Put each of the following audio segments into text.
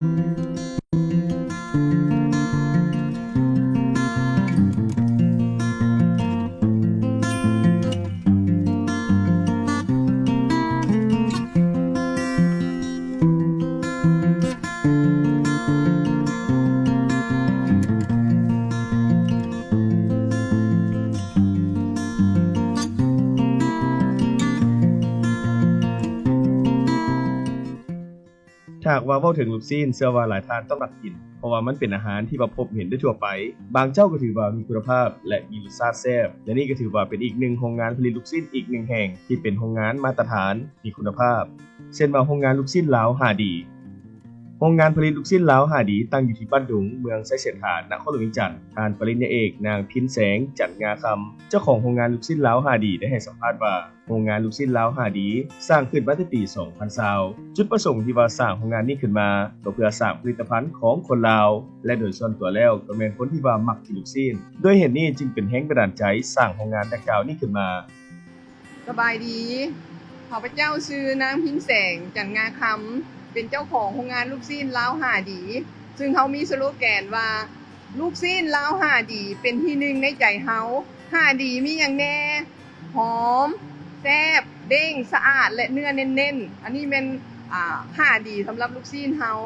ຖ້າຫາກວ່າເວົ້າເຖິງລູກຊີ້ນ, ເຊື່ອວ່າຫຼາຍທ່ານຕ້ອງມັກກິນ, ເພາະວ່າມັນເປັນອາຫານທີ່ວ່າພົບເຫັນໄດ້ທົ່ວໄປ. ບາງເຈົ້າກໍຖືວ່າມີຄຸນນະພາບ ແລະ ມີລົດຊາດແຊບ, ແລະ ນີ້ກໍຖືວ່າເປັນອີກໜຶ່ງໂຮງງານຜະລິດລູກຊີ້ນອີກໜຶ່ງແຫ່ງ ທີ່ເປັນໂຮງງານມາດຕະຖານ, ມີຄຸນນະພາບ. ເຊັ່ນວ່າໂຮງງານລູກຊີ້ນລາວຫ້າດີ. ໂຮງງານຜະລິດລູກຊີ້ນລາວຫ້າດີ ຕັ້ງຢູ່ທີ່ບ້ານດຸງ, ເມືອງໄຊເສດຖາ, ນະຄອນຫຼວງວຽງຈັນ. ທ່ານປະລິນຍາເອກ ນາງ ພິນແສງ ຈັນງາຄຳ, ເຈົ້າຂອງໂຮງງານລູກຊີ້ນລາວຫ້າດີ ໄດ້ໃຫ້ສຳພາດວ່າ ໂຮງງານລູກຊີ້ນລາວຫ້າດີ ສ້າງຂຶ້ນມາແຕ່ປີສອງພັນຊາວ. ຈຸດປະສົງທີ່ວ່າສ້າງໂຮງງານນີ້ຂຶ້ນມາ ກໍເພື່ອສ້າງຜະລິດຕະພັນຂອງຄົນລາວ ແລະ ໂດຍສ່ວນຕົວແລ້ວກໍແມ່ນຄົນທີ່ວ່າມັກກິນລູກຊີ້ນ. ດ້ວຍເຫດນີ້ຈຶ່ງເປັນແຮງບັນດານໃຈສ້າງໂຮງງານດັ່ງກ່າວນີ້ຂຶ້ນມາ. ສະບາຍດີ, ຂ້າພະເຈົ້າຊື່ນາງ ພິນແສງ ຈັນງາຄຳ, ເປັນເຈົ້າຂອງໂຮງງານລູກຊີ້ນລາວຫ້າດີ, ຊຶ່ງເຮົາມີສະໂລແກນວ່າ ລູກຊີ້ນລາວຫ້າດີ ເປັນທີໜຶ່ງໃນໃຈເຮົາ. ຫ້າດີ ມີຫຍັງແດ່? ຫອມ, ແຊບ, ເດ້ງ, ສະອາດ ແລະ ເນື້ອເນັ້ນໆ. ອັນນີ້ແມ່ນ ອ່າ ຫ້າດີ ສຳລັບລູກຊີ້ນເຮົາ.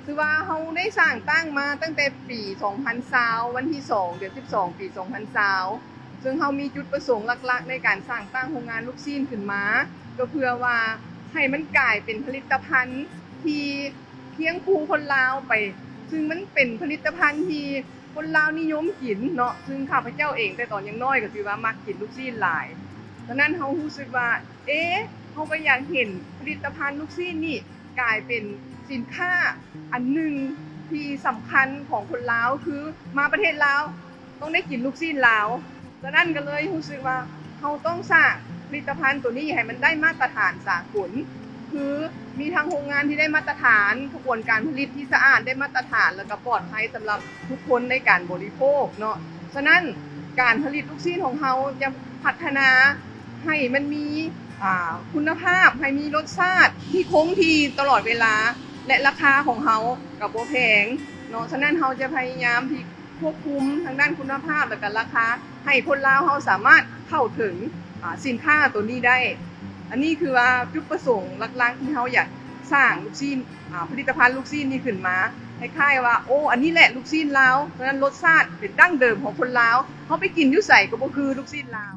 ຄືວ່າເຮົາໄດ້ສ້າງຕັ້ງມາຕັ້ງແຕ່ປີສອງພັນຊາວ ວັນທີສອງ ເດືອນສິບສອງ ປີສອງພັນຊາວ ເຊິ່ງເຮົາມີຈຸດປະສົງຫຼັກໆໃນການສ້າງຕັ້ງໂຮງງານລູກຊີ້ນຂຶ້ນມາ ກໍເພື່ອວ່າໃຫ້ມັນກາຍເປັນຜະລິດຕະພັນທີ່ ຄຽງຄູ່ຄົນລາວໄປ, ຊຶ່ງມັນເປັນຜະລິດຕະພັນທີ່ຄົນລາວນິຍົມກິນເນາະ, ຊຶ່ງຂ້າພະເຈົ້າເອງແຕ່ຕອນຍັງນ້ອຍກໍຖືວ່າມັກກິນລູກຊີ້ນຫຼາຍ. ສະນັ້ນເຮົາຮູ້ສຶກວ່າ ເອ ເຮົາກໍຢາກເຫັນຜະລິດຕະພັນລູກຊີ້ນນີ້ກາຍເປັນສິນຄ້າອັນໜຶ່ງທີ່ສຳຄັນຂອງຄົນລາວ, ຄືມາປະເທດລາວ ຕ້ອງໄດ້ກິນລູກຊີ້ນລາວ. ສະນັ້ນກໍເລີຍຮູ້ສຶກວ່າເຮົາຕ້ອງສ້າງຜະລິດຕະພັນໂຕນີ້ໃຫ້ມັນໄດ້ມາດຕະຖານສາກົນ, ຄືມີທັງໂຮງງານທີ່ໄດ້ມາດຕະຖານ, ຂະບວນການຜະລິດທີ່ສະອາດໄດ້ມາດຕະຖານ ແລ້ວກໍປອດໄພສຳລັບທຸກຄົນໃນການບໍລິໂພກເນາະ. ສະນັ້ນການຜະລິດລູກຊີ້ນຂອງເຮົາຈະພັດທະນາໃຫ້ມັນມີ ອ່າ ຄຸນນະພາບ, ໃຫ້ມີລົດຊາດທີ່ຄົງທີ່ຕະຫຼອດເວລາ ແລະ ລາຄາຂອງເຮົາກໍບໍ່ແພງເນາະ. ສະນັ້ນເຮົາຈະພະຍາຍາມທີ່ ຄວບຄຸມທາງດ້ານຄຸນນະພາບ ແລະ ກະລາຄາ ໃຫ້ຄົນລາວເຮົາສາມາດເຂົ້າເຖິງ ອາ ສິນຄ້າໂຕນີ້ໄດ້. ອັນນີ້ຄືວ່າຈຸດປະສົງຫຼັກໆທີ່ເຮົາຢາກສ້າງລູກຊີ້ນ ອາ ຜະລິດຕະພັນລູກຊີ້ນນີ້ຂຶ້ນມາ ຄ້າຍໆວ່າ ໂອ້ ອັນນີ້ແຫຼະລູກຊີ້ນລາວ, ສະນັ້ນລົດຊາດເປັນດັ້ງເດີມຂອງຄົນລາວ, ເຮົາໄປກິນຢູ່ໃສກໍບໍ່ຄືລູກຊີ້ນລາວ.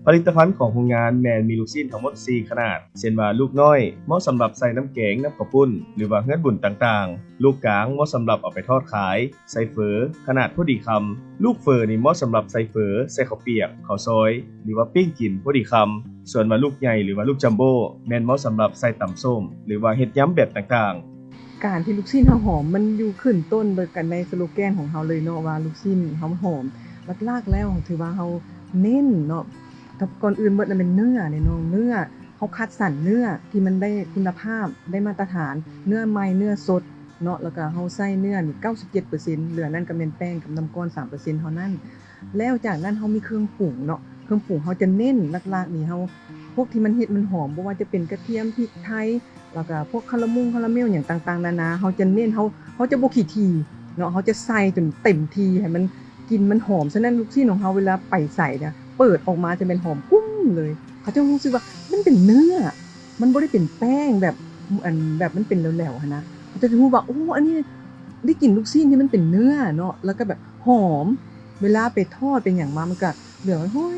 ຜະລິດຕະພັນຂອງໂຮງງານແມ່ນມີລູກຊີ້ນທັງໝົດສີ່ຂະໜາດ, ເຊັ່ນວ່າ ລູກນ້ອຍ ເໝາະສຳລັບໃສ່ນ້ຳແກງ, ນ້ຳເຂົ້າປຸ້ນ ຫຼືວ່າເຮືອນບຸນຕ່າງໆ, ລູກກາງ ເໝາະສຳລັບເອົາໄປທອດຂາຍ, ໃສ່ເຝີ ຂະໜາດພໍດີຄຳ. ລູກເຝີນີ້ເໝາະສຳລັບໃສ່ເຝີ, ໃສ່ເຂົ້າປຽກ, ເຂົ້າຊອຍ ຫຼືວ່າປີ້ງກິນພໍດີຄຳ. ສ່ວນວ່າລູກໃຫຍ່ ຫຼືວ່າລູກຈັມໂບ້ ແມ່ນເໝາະສຳລັບໃສ່ຕຳສົ້ມ ຫຼືວ່າເຮັດຍຳແບບຕ່າງໆ. ການທີ່ລູກຊີ້ນເຮົາຫອມ ມັນຢູ່ຂຶ້ນຕົ້ນເບີກັນໃນສະໂລແກນຂອງເຮົາເລີຍເນາະ ວ່າລູກຊີ້ນເຮົາຫອມ. ຫຼັກໆແລ້ວຖືວ່າເຮົາເນັ້ນເນາະ ກັບ ກ່ອນອື່ນເບິດລະແມ່ນເນື້ອເດ້ນ້ອງ, ເນື້ອ ເຮົາຄັດສັນເນື້ອທີ່ມັນໄດ້ຄຸນນະພາບ ໄດ້ມາດຕະຖານ, ເນື້ອໃໝ່ ເນື້ອສົດເນາະ, ແລ້ວກະເຮົາໃຊ້ເນື້ອນີ້ເກົ້າສິບເຈັດເປີເຊັນ, ເຫຼືອນັ້ນກະແມ່ນແປ້ງກັບນ້ຳກ້ອນສາມເປີເຊັນເທົ່ານັ້ນ. ແລ້ວຈາກນັ້ນເຮົາມີເຄື່ອງປຸງເນາະ, ເຄື່ອງປຸງເຮົາຈະເນັ້ນຫຼັກໆນີ້ ເຮົາ ພວກທີ່ມັນເຮັດມັນຫອມ ບໍ່ວ່າຈະເປັນກະທຽມ, ພິກໄທ ແລ້ວກະພວກຄາລາມົງຄາລາເມວຫຍັງຕ່າງໆນານາ ເຮົາຈະເນັ້ນ, ເຮົາ ເຮົາຈະບໍ່ຂີ້ຖີ່ເນາະ, ເຮົາຈະໃສ່ຈົນເຕັມທີ່ ໃຫ້ມັນ ກິ່ນມັນຫອມ. ສະນັ້ນລູກຊີ້ນຂອງເຮົາເວລາໄປໃສນະ ເປີດອອກມາຈະແມ່ນຫອມກຸ້ມເລີຍ. ເຂົາເຈົ້າຮູ້ສຶກວ່າມັນເປັນເນື້ອ, ມັນບໍ່ໄດ້ເປັນແປ້ງແບບ ອັນ ແບບມັນເປັນແຫຼວໆຫັ້ນນະ. ເຂົາເຈົ້າຈະຮູ້ວ່າ ໂອ້ ອັນນີ້ໄດ້ກິນລູກຊີ້ນທີ່ມັນເປັນເນື້ອເນາະ, ແລ້ວກໍແບບຫອມ. ເວລາໄປທອດໄປຫຍັງມາ ມັນກໍເຫຼືອງຫອຍ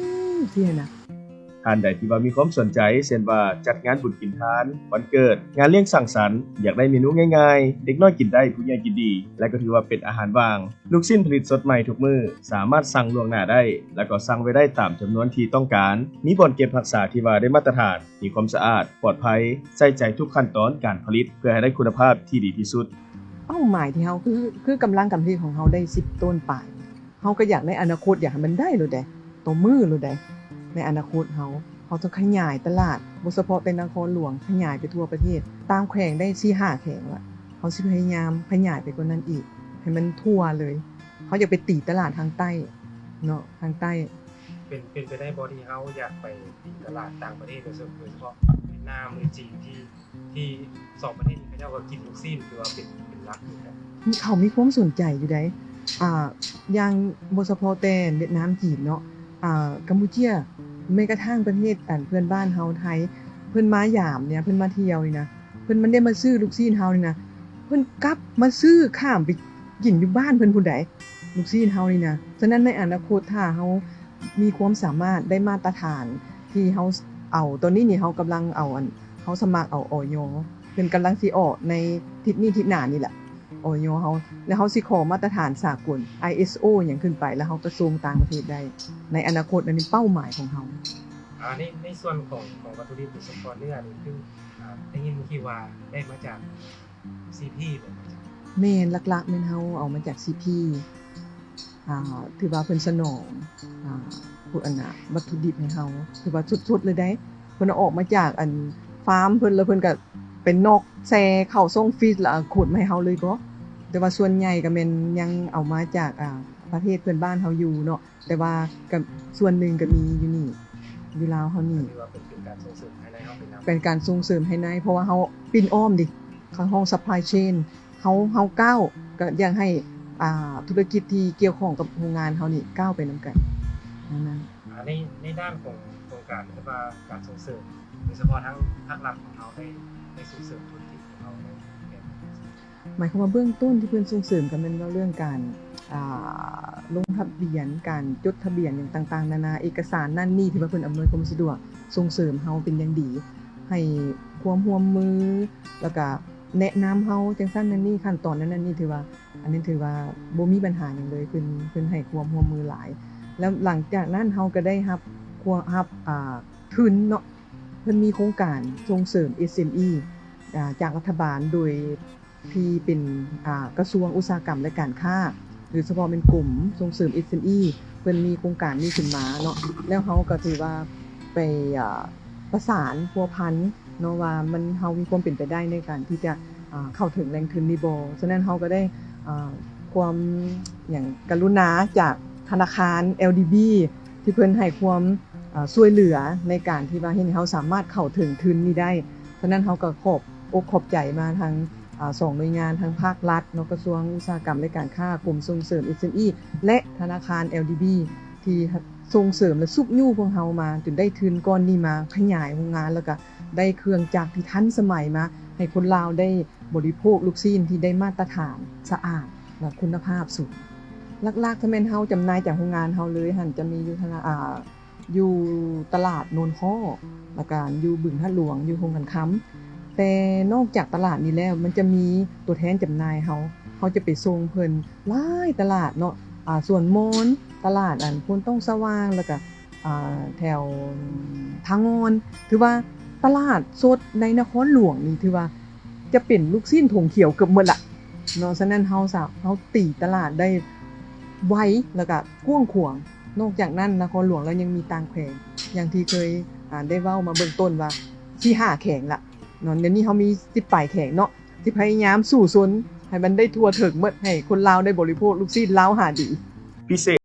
ໆຊີ້ຫັ້ນນະ. ທ່ານໃດທີ່ວ່າມີຄວາມສົນໃຈ ເຊັ່ນວ່າ ຈັດງານບຸນກິນທານ, ວັນເກີດ, ງານລ້ຽງສັງສັນ, ຢາກໄດ້ເມນູງ່າຍໆ, ເດັກນ້ອຍກິນໄດ້, ຜູ້ໃຫຍ່ກິນດີ ແລະ ກໍຖືວ່າເປັນອາຫານວ່າງ. ລູກຊີ້ນຜະລິດສົດໃໝ່ທຸກມື້, ສາມາດສັ່ງລ່ວງໜ້າໄດ້ ແລ້ວກໍສັ່ງໄວ້ໄດ້ຕາມຈຳນວນທີ່ຕ້ອງການ. ມີບ່ອນເກັບຮັກສາທີ່ວ່າໄດ້ມາດຕະຖານ, ມີຄວາມສະອາດ, ປອດໄພ, ໃສ່ໃຈທຸກຂັ້ນຕອນການຜະລິດ ເພື່ອໃຫ້ໄດ້ຄຸນນະພາບທີ່ດີທີ່ສຸດ. ເປົ້າໝາຍທີ່ເຮົາ ຄື ຄືກຳລັງການຜະລິດຂອງເຮົາໄດ້ສິບໂຕນປາຍ. ເຮົາກໍຢາກໃນອະນາຄົດ ຢາກໃຫ້ມັນໄດ້ໂລດໃດ໋ ຕໍ່ມື້ໂລດໃດ໋. ໃນອະນາຄົດເຮົາ ເຮົາຕ້ອງຂະຫຍາຍຕະຫຼາດ ບໍ່ສະເພາະແຕ່ນະຄອນຫຼວງ, ຂະຫຍາຍໄປທົ່ວປະເທດ, ຕາມແຂວງໄດ້ສີ່ຫ້າແຂວງລະ. ເຮົາຊິພະຍາຍາມຂະຫຍາຍໄປກວ່ານັ້ນອີກ ໃຫ້ມັນທົ່ວເລີຍ. ເຮົາຢາກໄປຕີຕະຫຼາດທາງໃຕ້ເນາະ, ທາງໃຕ້. ເປັນ ເປັນໄປໄດ້ບໍ່ທີ່ເຮົາຢາກໄປຕີຕະຫຼາດຕ່າງປະເທດ ໂດຍສະເພາະ ໂດຍສະເພາະຫວຽດນາມ ຫຼື ຈີນ ທີ່ ທີ່ສອງປະເທດນີ້ ເຂົາເຈົ້າກໍກິນລູກຊີ້ນ ຖືວ່າເປັນ ເປັນ ເຂົາມີຄວາມສົນໃຈຢູ່ໃດ໋ ອ່າ ຢ່າງບໍ່ສະເພາະແຕ່ຫວຽດນາມ ຈີນເນາະ ອ່າ ກຳປູເຈຍ ແມ້ກະທັ່ງປະເທດ ອັນ ເພື່ອນບ້ານເຮົາ ໄທ ເພິ່ນມາຢາມນີ້ ເພິ່ນມາທ່ຽວນີ້ນະ ເພິ່ນມັນໄດ້ມາຊື້ລູກຊີ້ນເຮົານີ້ນະ ເພິ່ນກັບມາຊື້ຂ້າມໄປກິນຢູ່ບ້ານເພິ່ນພຸ້ນໃດ໋ ລູກຊີ້ນເຮົານີ້ນະ. ສະນັ້ນໃນອະນາຄົດ ຖ້າເຮົາມີຄວາມສາມາດໄດ້ມາດຕະຖານທີ່ເຮົາເອົາ ຕອນນີ້ນີ້ເຮົາກຳລັງເອົາ ອັນ ເຮົາສະໝັກເອົາ ອອຍ ເພິ່ນກຳລັງຊິອອກໃນທິດນີ້ທິດໜ້ານີ້ແຫຼະ ອອຍ ເຮົາ ແລ້ວເຮົາຊິຂໍມາດຕະຖານສາກົນ ໄອເອສໂອ ຫຍັງຂຶ້ນໄປ ແລ້ວເຮົາກະສົ່ງຕ່າງປະເທດໄດ້ ໃນອະນາຄົດ ອັນນີ້ເປົ້າໝາຍຂອງເຮົາ. ອ່າ ໃນ ໃນສ່ວນຂອງ ຂອງວັດຖຸດິບ ໂດຍສະເພາະເນື້ອນີ້ ຄື ອ່າ ໄດ້ຍິນທີ່ວ່າໄດ້ມາຈາກ ຊີພີ ແມ່ນ ຫຼັກໆແມ່ນເຮົາເອົາມາຈາກ ຊີພີ ອ່າ ຖືວ່າເພິ່ນສະໜອງ ອ່າ ພວກອັນນ່າ ວັດຖຸດິບໃຫ້ເຮົາ ຖືວ່າສົດໆເລີຍໃດ໋ ເພິ່ນເອົາອອກມາຈາກ ອັນ ຟາມເພິ່ນ ແລ້ວເພິ່ນກະໄປນອກແຊ່ເຂົ້າຊ່ອງຟຣີດ ແລ້ວເອົາຂົນມາໃຫ້ເຮົາເລີຍເບາະ ແຕ່ວ່າສ່ວນໃຫຍ່ກະແມ່ນຍັງເອົາມາຈາກ ອ່າ ປະເທດເພື່ອນບ້ານເຮົາຢູ່ເນາະ ແຕ່ວ່າກະສ່ວນໜຶ່ງກະມີຢູ່ນີ້ ຢູ່ລາວເຮົານີ້ ຖືວ່າເປັນ ເປັນການສົ່ງເສີມພາຍໃນເຮົາໄປນຳ ເປັນການສົ່ງເສີມພາຍໃນ ເພາະວ່າເຮົາປິ່ນອ້ອມເດ ເຂົາຮ້ອງ ຊັບພລາຍເຊນ ເຮົາ ເຮົາກ້າວ ກະຢາກໃຫ້ ອ່າ ທຸລະກິດທີ່ກ່ຽວຂ້ອງກັບໂຮງງານເຮົານີ້ກ້າວໄປນຳກັນ ແນວນັ້ນ. ອ່າ ໃນ ໃນດ້ານຂອງໂຄງການ ຫຼືວ່າການສົ່ງເສີມ ໂດຍສະເພາະທາງພາກລັດຂອງເຮົາໄດ້ ໄດ້ສົ່ງເສີມທຸລະກິດຂອງເຮົາໃນແບບໃດ? ໝາຍຄວາມວ່າເບື້ອງຕົ້ນທີ່ເພິ່ນສົ່ງເສີມກະແມ່ນເວົ້າເລື່ອງການ ອ່າ ລົງທະບຽນ ການຈົດທະບຽນຫຍັງຕ່າງໆນານາ ເອກະສານນັ້ນນີ້ ທີ່ວ່າເພິ່ນອຳນວຍຄວາມສະດວກ ສົ່ງເສີມເຮົາເປັນຢ່າງດີ ໃຫ້ຄວາມຮ່ວມມື ແລ້ວກະແນະນຳເຮົາຈັ່ງຊັ້ນນັ້ນນີ້ ຂັ້ນຕອນນັ້ນນັ້ນນີ້ ຖືວ່າ ອັນນີ້ຖືວ່າບໍ່ມີບັນຫາຫຍັງເລີຍ ເພິ່ນ ເພິ່ນໃຫ້ຄວາມຮ່ວມມືຫຼາຍ ແລ້ວຫຼັງຈາກນັ້ນເຮົາກະໄດ້ຮັບ ຮັບ ອ່າ ທຶນເນາະ ເພິ່ນມີໂຄງການສົ່ງເສີມ ເອສເອັມອີ ອ່າ ຈາກລັດຖະບານ ໂດຍທີ່ເປັນ ອ່າ ກະຊວງອຸດສາຫະກຳ ແລະ ການຄ້າ ໂດຍສະເພາະແມ່ນກົມສົ່ງເສີມ ເອສເອັມອີ ເພິ່ນມີໂຄງການນີ້ຂຶ້ນມາເນາະ ແລ້ວເຮົາກະຖືວ່າໄປ ອ່າ ປະສານພົວພັນເນາະ ວ່າມັນ ເຮົາມີຄວາມເປັນໄປໄດ້ໃນການທີ່ຈະ ອ່າ ເຂົ້າເຖິງແຫຼ່ງທຶນນີ້ບໍ່ ສະນັ້ນເຮົາກະໄດ້ ອ່າ ຄວາມຫຍັງ ກະລຸນາຈາກທະນາຄານ ແອລດີບີ ທີ່ເພິ່ນໃຫ້ຄວາມ ອ່າ ຊ່ວຍເຫຼືອໃນການທີ່ວ່າເຮັດໃຫ້ເຮົາສາມາດເຂົ້າເຖິງທຶນນີ້ໄດ້ ສະນັ້ນເຮົາກະຂອບອົກຂອບໃຈມາທາງ ອ່າ ສອງໜ່ວຍງານ ທາງພາກລັດເນາະ ກະຊວງອຸດສາຫະກຳ ແລະ ການຄ້າ ກົມສົ່ງເສີມ ເອສເອັມອີ ແລະ ທະນາຄານ ແອລດີບີ ທີ່ສົ່ງເສີມ ແລະ ຊຸກຍູ້ພວກເຮົາມາ ຈົນໄດ້ທຶນກ້ອນນີ້ມາຂະຫຍາຍໂຮງງານ ແລ້ວກະໄດ້ເຄື່ອງຈັກທີ່ທັນສະໄໝມາ ໃຫ້ຄົນລາວໄດ້ບໍລິໂພກລູກຊີ້ນທີ່ໄດ້ມາດຕະຖານ ສະອາດ ແລະ ຄຸນນະພາບສູງ. ຫຼັກໆ ກະແມ່ນເຮົາຈຳໜ່າຍຈາກໂຮງງານເຮົາເລີຍຫັ້ນ ຈະມີຢູ່ທະນາ ອ່າ ຢູ່ຕະຫຼາດໂນນຄໍ້ ແລ້ວກະຢູ່ບຶງທາດຫຼວງ ຢູ່ໂຮງກັນຄຳ ແຕ່ນອກຈາກຕະຫຼາດນີ້ແລ້ວ ມັນຈະມີຕົວແທນຈຳໜ່າຍເຮົາ ເຮົາຈະໄປສົ່ງເພິ່ນຫຼາຍຕະຫຼາດເນາະ ອ່າ ສວນມອນ ຕະຫຼາດ ອັນ ໂພນຕ້ອງສະຫວ່າງ ແລ້ວກະ ອ່າ ແຖວທ່າງ່ອນ ຖືວ່າຕະຫຼາດສົດໃນນະຄອນຫຼວງນີ້ ຖືວ່າຈະເປັນລູກຊີ້ນຖົງຂຽວເກືອບໝົດລະເນາະ ສະນັ້ນເຮົາສາ ເຮົາຕີຕະຫຼາດໄດ້ໄວ ແລ້ວກະກວ້າງຂວາງ. ນອກຈາກນັ້ນ ນະຄອນຫຼວງລາວຍັງມີຕ່າງແຂວງ ຢ່າງທີ່ເຄີຍ ອ່າ ໄດ້ເວົ້າມາເບື້ອງຕົ້ນວ່າ ສີ່ຫ້າແຂວງລະເນາະ ດຽວນີ້ເຮົາມີສິບປາຍແຂວງເນາະ ຊິພະຍາຍາມສູ້ຊົນໃຫ້ມັນໄດ້ທົ່ວເຖິງໝົດ ໃຫ້ຄົນລາວໄດ້ບໍລິໂພກລູກຊີ້ນລາວຫາດີ. ພິເສດ